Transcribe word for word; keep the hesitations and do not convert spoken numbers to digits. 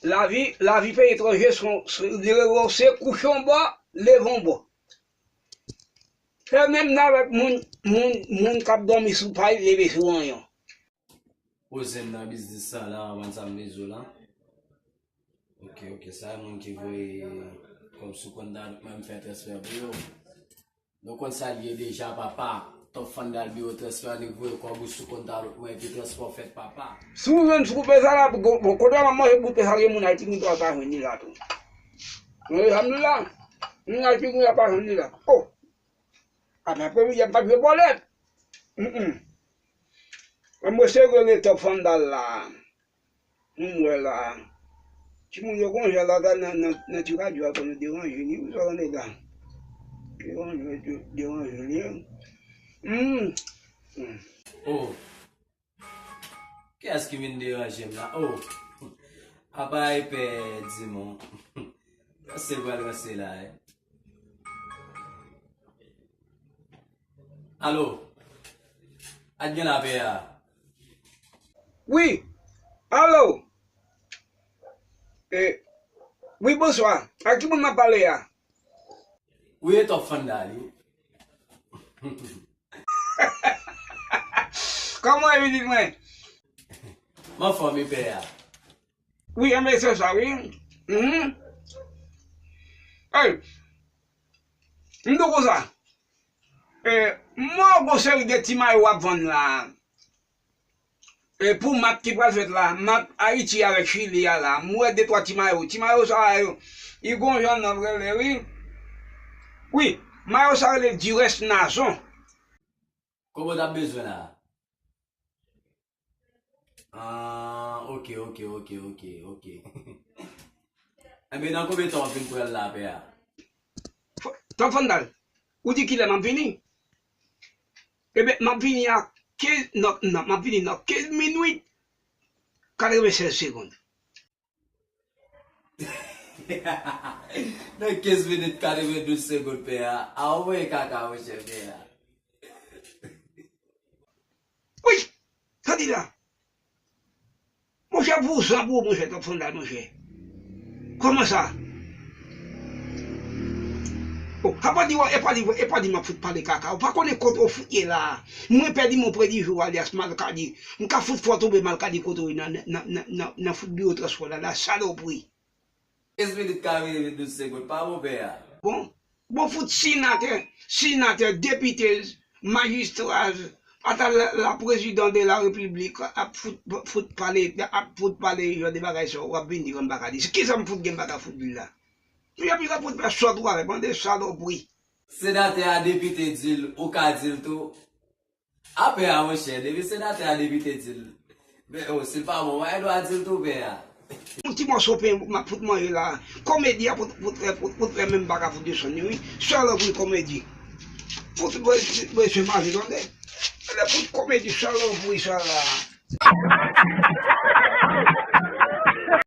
Lavi, lavi peyi etranje se, se, se kouche yon bò, leve yon bò. Se menm jan avèk moun, moun, moun k ap dòmi sou pay, leve sou ranyon. Poze m nan biznis sa la, anvan sa m bezwen la. Ok, ok, sa e moun ki voye kòb sou kont la, mwen m fè transfè pou yo. Nou konn sa l ye deja, papa. Top Fandal biro transfè, annik voye kòb ou sou kont a lòt mwen, epi transfè w fèt, papa. Si w jwenn sou koupe sa la, bon, bon, kote w ap manje boute sa, gen moun Ayiti ki pa jwenn li la tou. Mwen, alhamdulillah, moun Ayiti ki pa jwenn li la. Oh! Apre, apre, m pa jwe bòlèt. Mm, mm. Mwen, mwen se rele Top Fandal la. M wè la. Timoun yo konn jwe la, la nan, nan, nan ti radyo a, konn deranje li, wi, sa konn la. Deranje, deranje li. Hmm. Hmm. Oh. Kiyès ki vin deranje m la? Oh. Apa e pè Dimon. Ranse pral ranse la, eh. Alo. Ak gen lapè a. Wi. Alo. E, wi, bonswa. Ak ki moun m ap pale a? Wi, e Top Fandal, wi. Kòman e pitit mwen? M anfòm, e pè a. Wi, enben se sa, wi. Mhm. Ey, m di w konsa. E, mwen gon seri de ti mayo w ap vann la. E pou match ki pral fèt la, match Ayiti avèk Chili a la, m wè de twa ti mayo. Ti mayo sa a yo, i gon jan nan rele, wi. Wi, mayo sa rele Dures Nazon. Kòman w t ap bezwen la? Ah, ok, ok, ok, ok, ok. Enben, nan konbyen tan w ap vin pran l la, pè a? F-, Top Fandal, ou di kilè m ap vini? Enben, m ap vini a kenz, non, non, m ap vini nan kenz minit, katrevennsèz segonn. Nan kenz minit, katrevendouz segonn, pè a. A, ou voye kaka, monchè, pè a. Wi, tande la. Monchè, vouzan pou ou, monchè, Top Fandal, monchè. Kòman sa? Oh, apa di, e pa di, e pa di m ap fout pale kaka. Ou pa konnen kote w fout ye la. Mwen pèdi mon predijou alyas Malkadi. M ka fout fè w tonbe Malkadi kote w ye nan, nan, nan, nan, nan fout biwo transpò la, la, salopri. Kenz minit, katrevendouz segonn, pa bon, pè a. Bon, bon, fout senatè, senatè, depite, majistra, ata la, la prezidan de la repiblik ap fout, fout pale, ap fout pale jan de bagay sa, w ap vin di m pa ka di. Kisa m fout gen m pa ka fout di la? Pi, pi ka fout fè sòt ou avè bande salopri. Senatè a, depite di l, ou ka di l tou. Apre a, monchè, depi senatè a, depite di l. Men, oh, si l pa bon, w pa gen dwa di l tou, pè a. Yon ti mòso pen m ap fout manje la. Komedi a pou, pou, pou, pou, pou fè menm pa ka fout desann li, wi. Salopri komedi. Fout mwen, mwen se manje, tande. Lè fout komedi, salopri sa la.